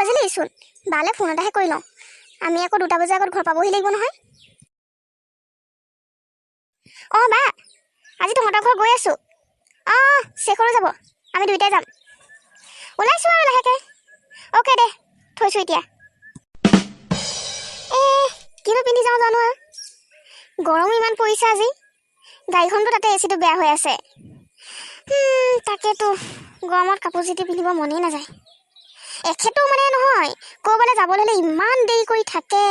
বাজিলেইচোন। বালে ফোন এটাহে কৰি লওঁ। আমি আকৌ 2টা বজাৰ আগত ঘৰ পাবহি লাগিব নহয়। অঁ বা, আজি তহঁতৰ ঘৰ গৈ আছোঁ। অঁ, শেখৰো যাব, আমি দুইটাই যাম। ওলাইছোঁ আৰু লাহেকৈ। অ'কে দে, থৈছোঁ এতিয়া। এ কিনো পিন্ধি যাওঁ জানো আৰু। গৰম ইমান পৰিছে আজি। গাড়ীখনতো তাতে এচিটো বেয়া হৈ আছে। তাকেতো, গৰমত কাপোৰ চিটি পিন্ধিব মনেই নাযায়। এখেতো মানে নহয়, ক'ৰবালৈ যাবলৈ হ'লে ইমান দেৰি কৰি থাকে।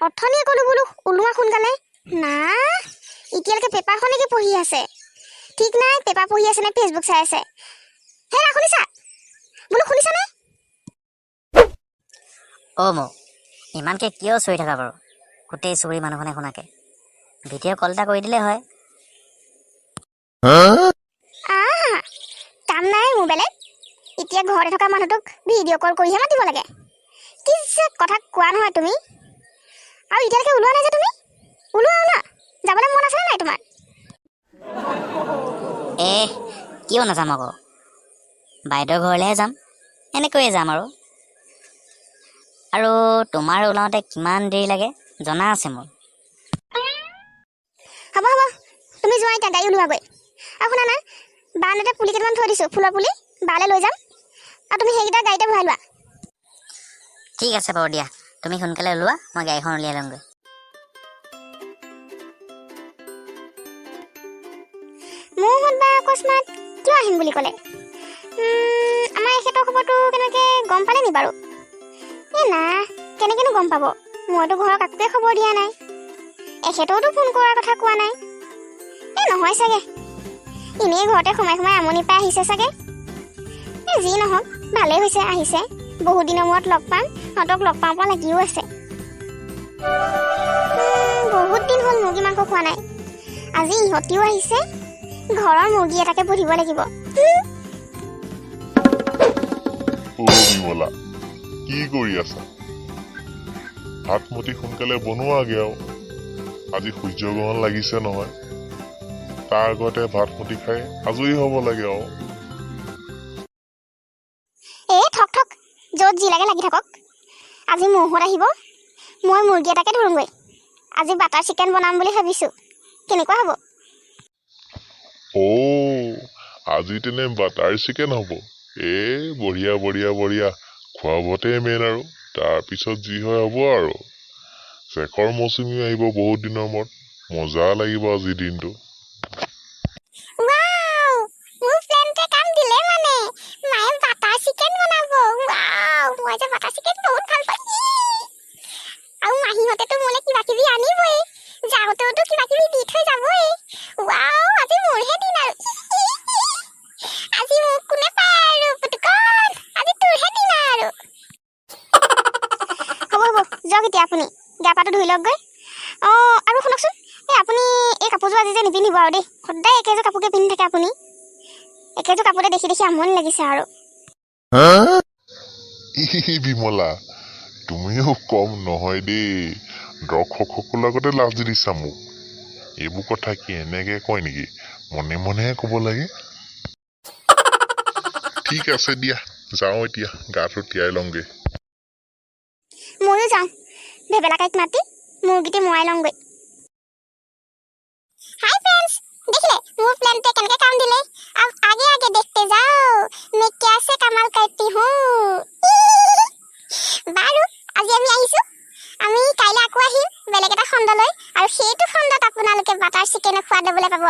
অথনিয়ে ক'লো বোলো ওলোৱা সোনকালে, না এতিয়ালৈকে পেপাৰখনকে পঢ়ি আছে। ঠিক নাই, পেপাৰ পঢ়ি আছে নে ফেচবুক চাই আছে। হেৰা, শুনিছা? বোলো শুনিছানে? অ' মৌ, ইমানকৈ কিয় চিঞৰি থাকা বাৰু গোটেই চুবুৰী মানুহখনে শুনাকে? ভিডিঅ' কল এটা কৰি দিলেই হয়। আহা, কাম নাই মোৰ বেলেগ? এতিয়া ঘৰতে থকা মানুহটোক ভিডিঅ' কল কৰিহে মাতিব লাগে? কি যে কথা কোৱা নহয় তুমি! আৰু এতিয়ালৈকে ওলোৱা নাই যে তুমি? ওলোৱা, ওলোৱা। যাবলৈ মন আছেনে নাই তোমাৰ? এ কিয় নাযাম আকৌ? বাইদেউৰ ঘৰলৈহে যাম, এনেকৈয়ে যাম আৰু। আৰু তোমাৰ ওলাওঁতে কিমান দেৰি লাগে জনা আছে মোৰ। হ'ব হ'ব, তুমি যোৱা এতিয়া, গাড়ী ওলোৱাগৈ। আৰু শুনা না, বাৰান্দাতে পুলি কেইটামান থৈ দিছোঁ, ফুলৰ পুলি, বালে লৈ যাম আৰু তুমি সেইকেইটা গাড়ীতে ভৰাই লোৱা। ঠিক আছে বাৰু দিয়া, তুমি সোনকালে ওলোৱা, মই গাড়ীখন উলিয়াই ল'মগৈ। মোৰহঁত বা অকস্মাত কিয় আহিম বুলি ক'লে? আমাৰ এখেতৰ খবৰটো কেনেকৈ গম পালে নি বাৰু? এই না, কেনেকৈনো গম পাব? মইতো ঘৰৰ কাকোকে খবৰ দিয়া নাই। এখেতেওতো ফোন কৰাৰ কথা কোৱা নাই। এই নহয় চাগে, এনেই ঘৰতে সোমাই সোমাই আমনি পাই আহিছে চাগে। এই যি নহওক, ভালেই হৈছে আহিছে। বহুত দিনৰ মূৰত লগ পাম, সিহঁতক লগ পাওঁ পাওঁ লাগিও আছে। বহুত দিন হ'ল মুৰ্গী মাংস খোৱা নাই। আজি ইহঁতিও আহিছে, ঘৰৰ মুৰ্গী এটাকে পুহিব লাগিব। অ বিমলা, কি কৰি আছা? ভাত মুঠি সোনকালে বনোৱাগে আৰু। আজি সূৰ্যগ্ৰহণ লাগিছে নহয়, তাৰ আগতে ভাত মুঠি খাই আজৰি হ'ব লাগে আৰু। এ থক থক, য'ত যি লাগে লাগি থাকক। আজি ম'হত আহিব, মই মুৰ্গী এটাকে ধৰোঁগৈ। আজি বাটাৰ চিকেন বনাম বুলি ভাবিছোঁ, কেনেকুৱা হ'ব? অ' আজি তেনে বাটাৰ চিকেন হ'ব। এ বঢ়িয়া বঢ়িয়া বঢ়িয়া। খোৱা বোৱাতে মেইন আৰু, তাৰপিছত যি হয় হ'ব আৰু। শেখৰ মৌচুমীও আহিব বহুত দিনৰ মূৰত, মজা লাগিব আজিৰ দিনটো। ৱাও, মোৰ প্লেনটোৱে কাম দিলে মানে। মায়ে বাটাৰ চিকেন বনাব। ৱাও, মই যে বাটাৰ চিকেন বহুত ভাল পাওঁ। আৰু মাহীহঁতেতো মোলৈ কিবা কিবি আনিবই, যাওঁতেওতো কিবা কিবি দি থৈ যাবই। ৱাও, আজি মোৰহে দিন আৰু। আজি মোক কোনে পায় আৰু? পুতুকন, আজি তোৰহে দিন আৰু। হ'ব হ'ব, যাওক এতিয়া আপুনি গা পাটো ধুই লওকগৈ। অঁ, আৰু শুনকচোন, এই আপুনি এই কাপোৰযোৰ আজি যে নিপিন্ধিব আৰু দেই। সদায় একেযোৰ কাপোৰকে পিন্ধি থাকে আপুনি। একেযোৰ কাপোৰতে দেখি দেখি আমনি লাগিছে আৰু। ই বিমলা, তুমিও কম নহয় দেই। দৰ্শকসকলৰ আগতে লাজ দি দিছা মোক। এইবোৰ কথা কি এনেকে কয় নেকি? মনে মনেহে ক'ব লাগে। ঠিক আছে দিয়া, যাওঁ এতিয়া, গাটো তিয়াই লওঁগৈ। ময়ো যাওঁ, ভেবেলা কাইক মাতি মুৰ্গীটি মোৱাই লওঁগৈ। হাই ফ্ৰেণ্ডছ, দেখিলে মোৰ প্লেনটোৱে কেনেকৈ কাম দিলে? अब आगे आगे देखते जाओ, मैं कैसे कमाल करती हूँ। বাৰু, আজি আমি আহিছোঁ। আমি কাইলৈ আকৌ আহিম বেলেগ এটা খণ্ডলৈ, আৰু সেইটো খণ্ডত আপোনালোকে বাটাৰ চিকেনৰ সোৱাদ ল'বলৈ পাব।